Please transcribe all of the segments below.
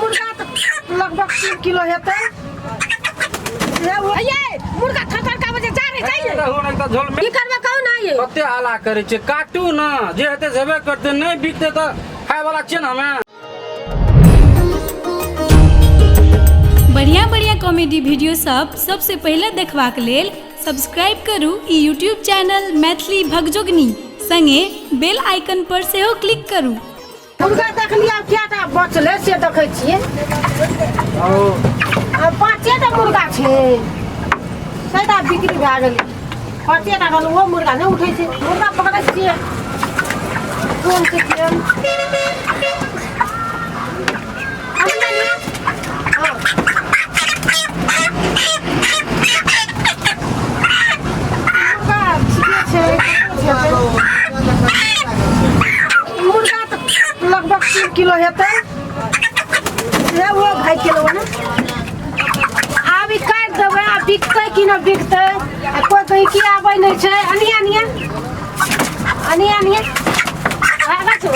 मुर्गा तऽ लगभग 3 किलो हेतै। ये मुर्गा थर का बजे जा रे जाइए। रहू ने तऽ झोल में। की करबे कहू ना ये। कते हल्ला करै छै, काटू ने, जे हेतै से हेबे करतै। नहि बिकतै तऽ खाय वाला छियै ने हमे। बढ़िया बढ़िया कॉमेडी वीडियो सब सबसे पहिले देखबाक लेल सब्सक्राइब करू ई यूट्यूब चैनल मैथिली भगजोगनी, संगे बेल आइकन पर सेहो क्लिक करू। मुर्गा देखलियै, आब कएटा बचलै से देखै छियै। आ 5टा मुर्गा छै, सभटा बिक्री भए गेलै, 5टा रहल। ओहो मुर्गा नहि उठै छै। मुर्गा पकड़ै छियै, कोन छै केहन। हँ। मुर्गा ठीके छै, कते छै? मुर्गा तऽ लगभग 3 किलो हेतै। हे, ओ भागि गेल ने। आब ई काटि देबै, आ बिकतै कि नहि बिकतै? आ कोइ गहिकी आबै नहि छै। अनिया अनिया अनिया अनिया भागै छै।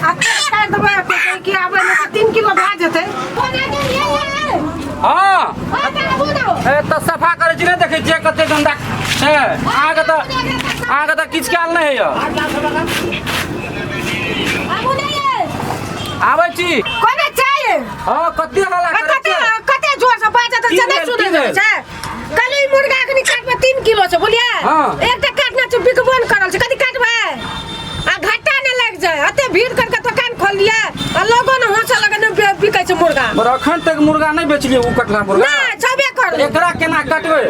आ काटि देबै, आ कोइ गहिकी आबै नहि छै। 3 किलो भए जेतै। हँ, ए तऽ सफा करै छी, नहि देखै छियै कते गन्दा छै? अहाँके तऽ किछु कयल नहि होइए। आबै छी। कोना चाय? हँ, कते हल्ला करै कते छियै? कते जोर से बाजत की से नहि भेल, सुनै की भेल? छै। कहली ई मुर्गा अखनी काटबै, 3 किलो छै, बुझलियै? हाँ। एकटा काटना छै, बिकबो नहि करल छै। कथी काटबै? आ घाटा नहि लागि जाय। एते भीड़ करके दोकान खोललियै आ लोगो ने हंसऽ लगे, नहि बिकै छै मुर्गा। पर अखन तक मुर्गा नहि बेचलियै, ओ कटला मुर्गा? नहि, छबे करलू। एकरा केना काटबै?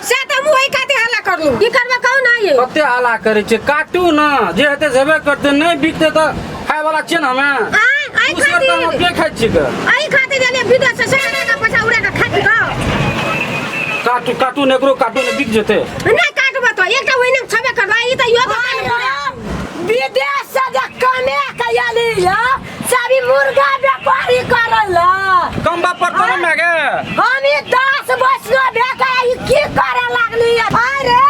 से तऽ हम ओहि खातिर हल्ला करलू। की करबै कहू ना ये। कते हल्ला करै छै, काटू ने, जे हेतै से हेबे करतै। नहि बिकतै तऽ खाय वाला छियै ने हमे। आँय, एहि दू सेर तऽ हम खातिर अपने खाइ छियै गे। एहि खातिर एलियै विदेश से, सएह टाका पैसा उड़ा कऽ खा पी कऽ। काटू, काटू ने, एकरो काटू ने, बिक जेतै। नहि काटबै तऽ एकटा ओहिना छबे करबै। ई तऽ इहो दोकान पूरा विदेश से जे कमे के अयली है, सभी मुर्गा व्यापारी करल। कम बाप पर तो नहि गे। हम ई दास वैष्णव भए के ई की करे लागली है? अरे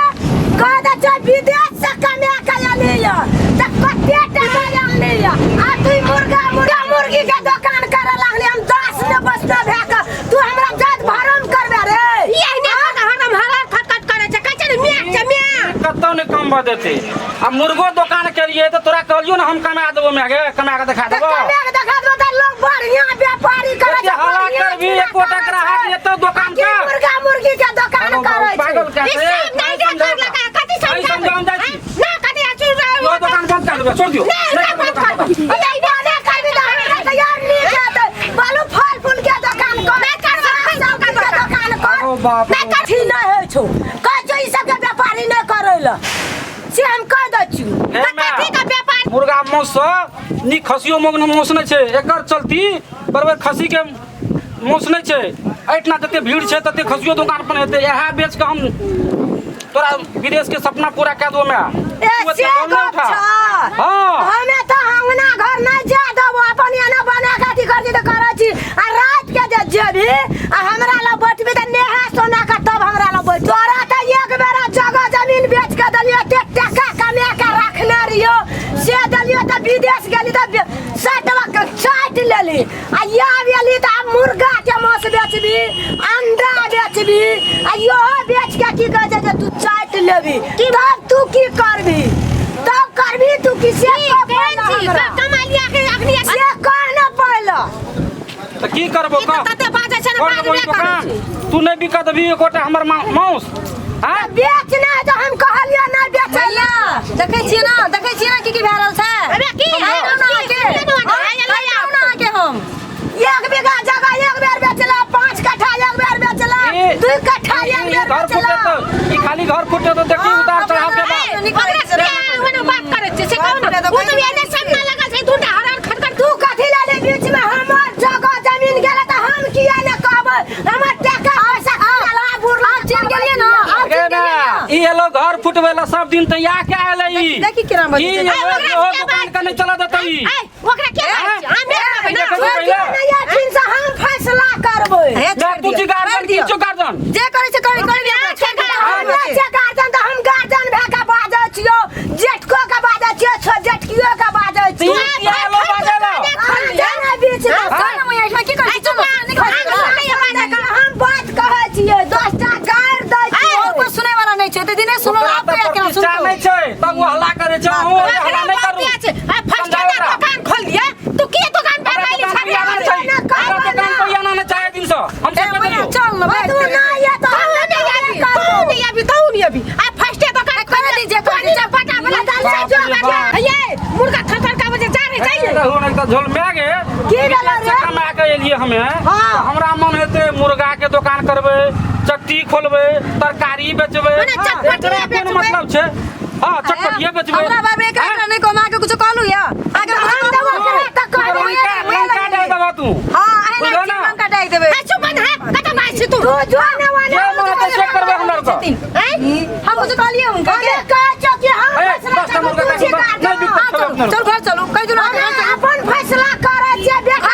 कह दे छै, विदेश से कमे के अयली है तऽ कते टका आनली है, आ तू मुर्गा मुर्गा मुर्गी के दोकान करे लागली। हम दास ने वैष्णव भए के तू हमरा जात भरम करबे रे? ई एहने हरदम हरदम खटखट करै छै, कहै छै ने म्याक छै म्याक। कतौ नहि कम भऽ देतै। आ मुर्गो दोकान केलियै तऽ तोरा कहलियौ ने, हम कमा देबो माय गे, कमा के देखा तऽ देबो। कमे के देखा देबो तऽ लोग बढ़िया व्यापारी करे एते छै, हल्ला बढ़िया करबी, चीज एकोटा करै छै। ग्राहक एतौ दोकान आ की पर? मुर्गा मुर्गी के दोकान अरे बाबू, करे छै। पागल क्या ई छै? सब नहि नहीं देखल लगा कथी नहीं समझाबै? समझाओ जाइ छी। ना कथी आ चुप रहो। यो दोकान बंद कर देबै, छोड़ दियौ। नहि, नहि नहि करबै बंद दोकान करबै। बंद। अरे बने करबी तऽ हमरा तऽ यार नीक हेतै। बालू फल फूल के दोकान कर, नहि करबै, साग सब्जी के दोकान कर। अरे बाप रे। नहि कथी नहि होइ छौ। कहै छौ ई सबके व्यापारी नहि करै लए, से हम कहि दै छियौ। हे माय, कथी के व्यापार? मुर्गा मांस सँ नीक खसियो मांस नहि छै। एकर चलती बरबर खसी के मांस नहि छै। एहिठिना जते भीड़ छै तते खसियो दोकान पर हेतै। इएह बेच के हम तोरा विदेश के सपना पूरा कए देबो माय। ए तू एते से गम नहि गप उठा। छ। हाँ। हमे तऽ अंगना घर नहि जा देबो। अपन एना बना के अथी कर तऽ करै छी। आ रात के जे जेबही आ हमरा लग बैठबी तऽ नेहा सोना के तब हमरा लग बैठ। तोरा तऽ एक बेरा जगह जमीन बेच के देलियो, ते टका कमा के रखने रहियो से देलियो। तऽ विदेश गेली तऽ 60 के चाटि लेली, आ आब एली तऽ आब मुर्गा के मांस बेचबी, अंडा बेचबी, आ इहो बेच के की कहै छै जे तू चाटि लेबी। तब तू की करबी? तब करबी तू की से कह केहन पहिले छी? हमरा। कमालिया के अखनी से कह ने पहिले। तऽ की करबो ई तऽ कह? तते बाजै छै ने, कर देबो बाजबे ई करै दोकान। छै। तू नहि बिकऽ देबही एकोटा हमर मांस? आँय? बेच नहि तऽ हम कहलियो नहि बेचै लए। देखै छियै ने, देखै छियै ने की की भए रहल छै? अरे की? कहियौ ने अहाँके। कहियौ ने अहाँके हम। 1 बीघा जगह एक बेर बेचला, 5 कट्ठा एक बेर बेचला, 2 कट्ठा एक ई बेर घर बेचला। फुटे तऽ ई खाली घर फुटे तऽ देखी उतार चढ़ाव के बाद। ओकरा से ओना बात करै छै से कहू ने। ओ तऽ एने सामने लगल छै, दूटा हरान खटखट। तू कथी लए बीच में? हमर जगह जमीन गेलै तऽ हम किया ने कहबै? हमर टका पैसा खाला बुढ़ला। आब चिन्ह गेलियै ने, आब गे चिन्ह ना, गेलियै ने। ई एलो घर फुटबै ला सब दिन तऽ या के आयल ई। देखी केना बजै ई छै। एलो ओकरा इहो के दुकान के नहि चलऽ देतै ई। ऐ, ओकरा के कहै छै? हम नहि कहबै ने। देखै छी छोड़ दियौ पहिले। ने, एखिन से हम फैसला करबै। हे, ना छोड़ि तू दियौ, छी गार्जियन छोड़ि की दियौ। छौ गार्जियन? जे करै छै करै, करै दियौ, छोड़ि दियौ। हम नहि छियै गार्जियन तऽ हम गार्जियन भए कऽ बाजै छियौ। जेठको के बाजै छियौ, जेठकियो के बाजै तऽ ई छियौ। किया एलो बाजै ला? अहाँ जानै साला झोल में गे की भेलो रे? कमा के एलिए हमे। हाँ। तऽ हमरा मन हेतै मुर्गा के दोकान करबै, चट्टी खोलबै, तरकारी बेचबै। मने चटपटिये एकरा कोन बेचबै। मतलब छै? हाँ, चटपटिये बेचबै। हमरा बाप रे, एकरा नहीं कमा के कुछ कहलू या आगे हम कुछ तऽ कहलू? ओकरा तऽ कहबै। लंका डाल देबऽ तू। हां, अहिना बुझलो ना? लंका डाल देबै। ए, चुप बन है, कतऽ मारै छी तू? तू जो ने वाने जे मन हेतै से करबै हमरा आरके। आँय? हम कुछ कहलिए हुनका हमे के? कहै छियौ कि हम ए, फैसला दस टा करबौ, मुर्गा तू काटू, छी बस, काट नहि बिकतै, हां, छोड़ब चलू अपना। चलू घर चलू, कहि दिनों हमे अपन फैसला करै छियै बेटा।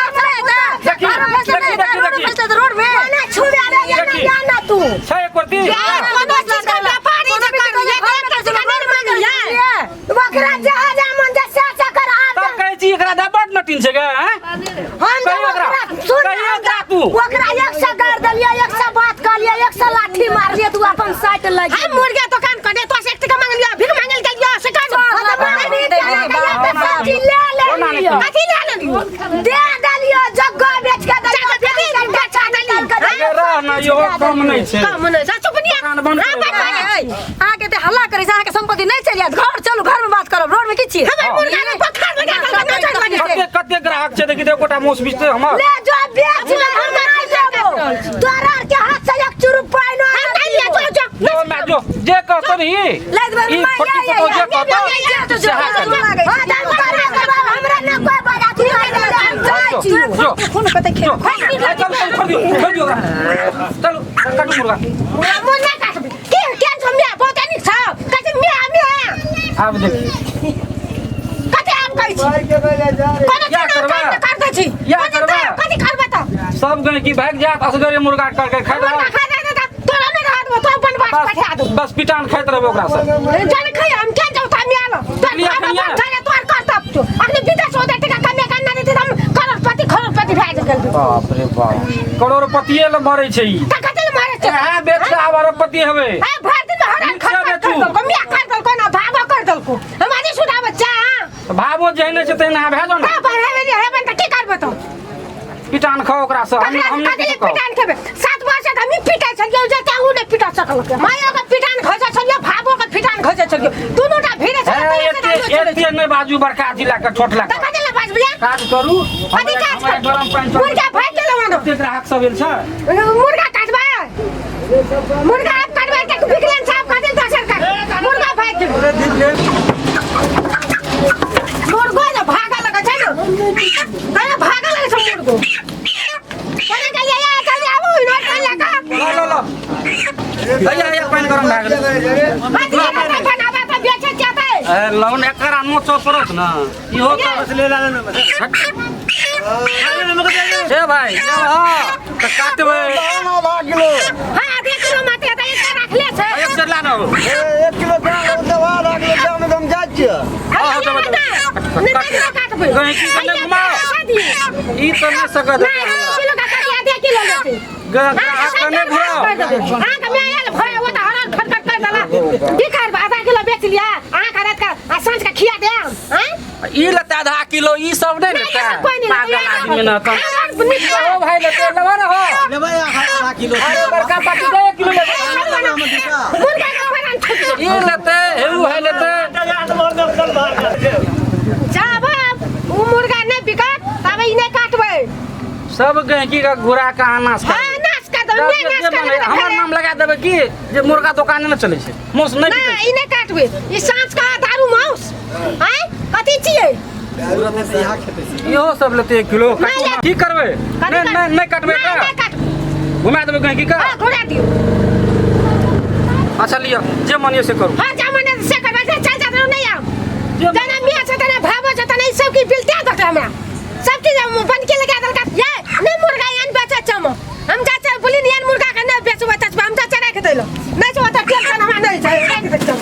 देखी, फैसला देखी, देखी, रोड देखी। फैसला तो रोड में ओने छुबे रे या ना देखी। या ना तू। छै एक रत्ती? ए, कोनो चीज के व्यापारी जे कर लिया, एकरा चीज के नहि मांगलियै। ओकरा जहाँ जहाँ मन जा से से कर आब। तब कहै छी एकरा दे बड नटीन छै गे, हैं? हम तऽ कहियो ओकरा, ओकरा सुन कहियो ओकरा तू। ओकरा एक सौ गारि देलियै, एक सौ बात कहलियै, एक सौ लाठी मारलियै, तू अपन साइड लग। हम मुर्गा दोकान करे तो से एक टका मांगलियो, भीख मांगल गेलियो से कर। कथी ले लेलियो? दे देलियो, जग्गा बेच के देलियो, जग्गा बेच के निकाल के अरे रह ना, इहो कम नहि छै। कम नहि छै, चुप निया। दोकान बंद हाँ, करू। बंद करू। अहाँके एते हल्ला करै छै, अहाँके संपत्ति नहि चलि जायत। घर चलू, घर में बात करब, रोड में की छियै? हमर मुर्गा के बोखार लगा देलकै, नहि चलि बजै। कते कते ग्राहक छै देखी तऽ एकोटा मासु बिचतै हमर? ले जो बेच ले, हम नहीं लेबो। तोरा आर के हाथ से एक चुरू पाइनो हम नहीं लिया, जो जो। जो मैं जो जे कहतो नी ले देबै, ई माय, फोटी या, फोटो या, जे या, कहतो या, या, जो, जो, सएह जो, करबै। लागै हाँ, छै। तऽ तोरा के बाप हमरा ना कोई बजा, तू नहीं ले, हम जाइ जो छी। जो खून कते जो खेबै। ए, चल चल, छोड़ दियौ, छोड़ दियौ ओकरा। चलू काटू मुर्गा। हम मुर्गा काटबै। के के छौ मिया? बहुत नीक छौ। कहै छै मिया, मिया। आब देखी। कते आब कहै छी? कोनो या चीज करबै। कर कर दै छी। या कथी करबै। कथी करबै तऽ? सब गैंकी भागि जायत, असगरे मुर्गा करके खाइत मुर्गा रहत। खा जाए तऽ तोरा नहि रहत, तो अपन बास बस पठा दू। बस पिटान खाइत रहबै ओकरा से। जन खै हम केन जाउ ता मिया ल। तोर लिअ, भाव लिअ। अपन खाय तोर करतब तो। अखनी विदेश होते टका कमे के ना देते, हम करोड़पति खरोड़पति भए गेल। बाप रे बाप, करोड़पतिये ले मरै छै ई। तऽ कते ले मारे छै? इएह बेच के आब अरबपति हेबै। ए, भरि दिन हरान नीक से खर बेचू। कर देलको, मिया कर देलको ना भागो कर देलको। हम आज सुधाब चा। भावो जेहने छै तेहने अहाँ भए जाउ ने। ता बढ़ावे ने हेबन तऽ की करबै तो? पिटान खाओ ओकरा से, हम ककरा हम से नहि कथी किछु कहब। पिटान खेबै? 7 वर्ष से हम पिटाइ छलियौ जे ताहू नहि पिटा सकलकै। मायो के पिटान घसै छलियौ, भावो के पिटान घसै छलियौ, दुनू टा भिड़े हे, छलियौ। एते एते नहि बाजू बड़का जिला के ठोठला तऽ के। कथी ले बाजबियै? काज करू। कथी काज हमरा करू? गरम पानि चढ़बै। मुर्गा भागि गेलौ हन। कते ग्राहक सब एल छै? मुर्गा काटबै, मुर्गा आब काटबै तऽ बिकलेन साहब कथी दोसर काट। मुर्गा भागि गेल। मुर्गो जे भागऽ लगै छै ने, तैयो भागऽ लगै छै मुर्गो। कोना गेलियै? या, चलि आबू, इन्हर पानि लऽ कऽ। ल ल ल, हैया हैया, पानि गरम भए गेलै। कथी हेतै बनाबै तऽ बेचै जेतै। ए, लौन एकर नोचऽ पड़त ने इहो तऽ। हे भाई, हाँ, तऽ काटबै। हाँ, आधे किलो मात्र हेतै, एकटा राखले छै। एक सेर ला ने। एक किलो हाँ, हाँ, नहि चलो, तऽ काटबै। गहिंकी के नहि घुमाओ। ई तऽ नहि सकत। नहि, एक किलो का काटी, आधे किलो लेतै। ग्राहक के नहि घुराओ। अहाँके माय आयल भरे, ओ तऽ हरान खटखट कर देला। की करबै? आधा किलो बेच लिअ अहाँके, राति के आ साँझ के खिया देब, आँय? ई लेतै आधा किलो, ई सब नहि नहि, लेतै। ई सब कोइ नहि लेतै। पागल आदमी ने तऽ। हमर नीक ओ भाई लेतै, लेबऽ ने हो। अरे बड़का पाटी दे, एक किलो लेबै। मुर्गा के फरान छुटि गेल। ई लेतै, हेऊ भाई लेतै। जाब ओ मुर्गा नहि बिकत तब ई नहि काटबै। सब गहिंकी के घुरा के अहाँ नाश हाँ, कर नाश कर देबै, नहि नाश जे कर मन देबै तऽ हमर फेर- नाम लगा देबै की जे मुर्गा दोकाने नहि चलै छै, मासु नहि नहि, बिकै छै। ई नहि काटबै। ई साँझ का दारू माउस आँय कथी छियै? इहो सब लेतै एक किलो। नहि लेतै। की करबै? कथी नहि नहि नहि काटबै। नहि, एकरा नहि काटबै। घुमा देबै गहिंकी के। हाँ, घुरा दियौ। अच्छा लिअ, जे मन यऽ से करू। हाँ, जा मने से करबै, से चल जात रहू, नहि आउ। जे जना मियाँ छै तना भावो छै तना, ई सब की बिलते देलकै हमरा। सब चीज हम बंद के लगा देलकै। ये नहि मुर्गा एहन बेचै छै हम। हम जा छै बोली एहन मुर्गा के नहि बेचबै तेचबै, हम जा छै राखि दैलो। नहि छै ओतऽ टेंशन हमरा नहि छै, राखि दै छै।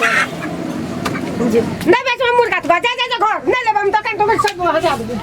नहि बेचबै मुर्गा तऽ जा जा जा घर, नहि लेबै हम दोकान तोकान सब हटा देबै।